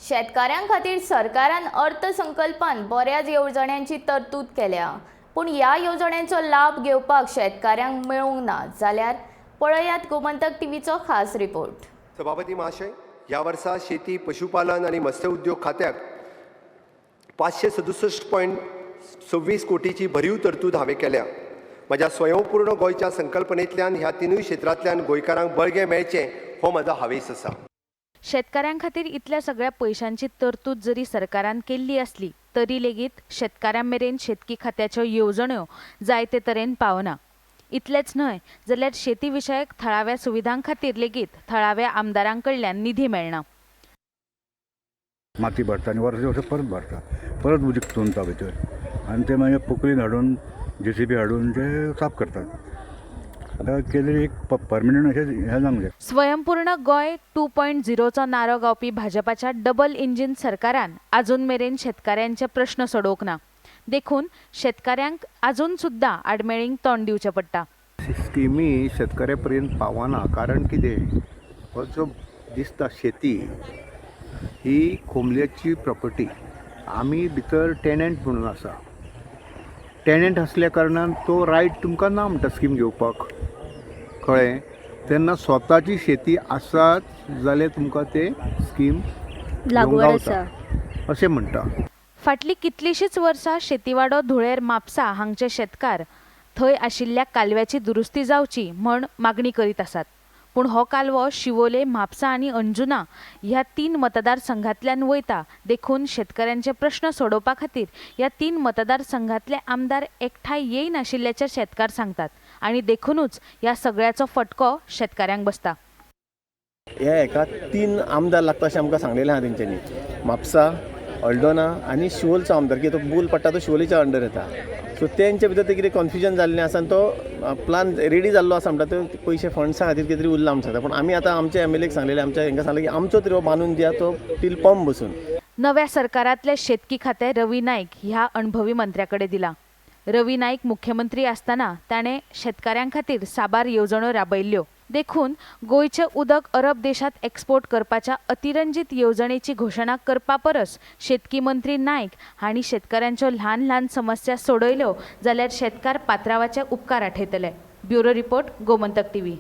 शेतकाऱ्यां खातीर सरकारान अर्थसंकल्पान बऱ्याच येवजण्यांची तरतूद केल्या, पूण ह्या येवजण्यांचो लाभ घेवपाक शेतकाऱ्यांक मेळूंक ना जाल्यार पळयात गोमंतक टीव्हीचो खास रिपोर्ट. सभापती महाशय, ह्या वर्सा शेती, पशुपालन आनी मत्स्य उद्योग खात्याक 567.26 कोटीची भरीव तरतूद हांवें केल्या. म्हज्या स्वयंपूर्ण गोंयच्या संकल्पनेंतल्यान ह्या तिनूय क्षेत्रांतल्यान गोंयकारांक बळगें मेळचें हो म्हजो हावेस आसा. शेतकाऱ्यां खातीर इतल्या सगळ्या पयशांची तरतूद जरी सरकारान केल्ली आसली तरी लेगीत शेतकाऱ्यां मेरेन शेतकी खात्याच्यो येवजण्यो जायते तरेन पावना. इतलेंच न्हय जाल्यार शेती विशयक थळाव्या सुविधां खातीर लेगीत थळाव्या आमदारां कडल्यान निधी मेळना. माती भरता आनी वर्सा वर्सा परत भरता, परत उदीक चोंदता भितर आनी ते मागीर पोकलीन हाडून जेसीबी हाडून ते साफ करतात. आतां केलें एक परमनंट अशें हें जावंक जाय. स्वयंपूर्ण गोंय 2.0चो नारो गावपी भाजपाच्या डबल इंजीन सरकारान आजून मेरेन शेतकाऱ्यांचे प्रश्न सोडोवंक ना. देखून शेतकाऱ्यांक आजून सुद्दां आडमेळींक तोंड दिवचें पडटा. स्किमी शेतकऱ्या पर्यंत पावना, कारण कितें, हो जो दिसता शेती ही कोमल्याची प्रॉपर्टी, आमी भितर टेनंट म्हणून आसा. टेनंट आसल्या कारणान तो रायट तुमकां ना म्हणटा स्कीम घेवपाक, कळ्ळें? तेन्ना स्वताची शेती आसात जाल्यार तुमकां ते स्कीम लागवड आसा अशें म्हणटा. फाटलीं कितलींशींच वर्सां शेतीवाडो धुळेर म्हापसा हांगचे शेतकार थंय आशिल्ल्या कालव्याची दुरुस्ती जावची म्हण मागणी करीत आसात. पूण हो कालवो शिवोले, म्हापसा आनी अंजुना ह्या 3 मतदारसंघांतल्यान वयता. देखून शेतकऱ्यांचे प्रश्न सोडोवपा खातीर ह्या 3 मतदारसंघांतले आमदार एकठांय येयनाशिल्ल्याचें शेतकार सांगतात आनी देखुनूच ह्या सगळ्याचो फटको शेतकाऱ्यांक बसता. ह्या हेका 3 आमदार लागता अशें आमकां सांगलेलें आहा तेंच्यांनी. म्हापसा, अल्डोना आनी शिवोलचो आमदार, की तो बूल पडटा तो शिवोलेच्या अंडर येता. सो तेंच्या भितर तें कितें कन्फ्युजन जाल्लें आसा आनी तो प्लान रेडी जाल्लो आसा म्हणटा, तो पयशे फंड्सा खातीर कितें तरी उरला म्हणटा. पूण आमी आतां आमच्या एमएलएक सांगलेलें, आमच्या हेंकां सांगलें की आमचो तरी हो बांदून दिया तो टील पंप बसून. नव्या सरकारांतलें शेतकी खातें रवी नायक ह्या अणभवी मंत्र्या कडेन दिलां. रवी नायक मुख्यमंत्री आसतना ताणें शेतकाऱ्यां खातीर साबार येवजण्यो राबयल्ल्यो. देखून गोंयचें उदक अरब देशांत एक्सपोर्ट करपाच्या अतिरंजीत येवजणेची घोशणा करपा परस शेतकी मंत्री नायक हांणी शेतकाऱ्यांच्यो ल्हान ल्हान समस्या सोडयल्यो जाल्यार शेतकार पात्रावाचे उपकार आठयतले. Bureau report, Gomantak TV.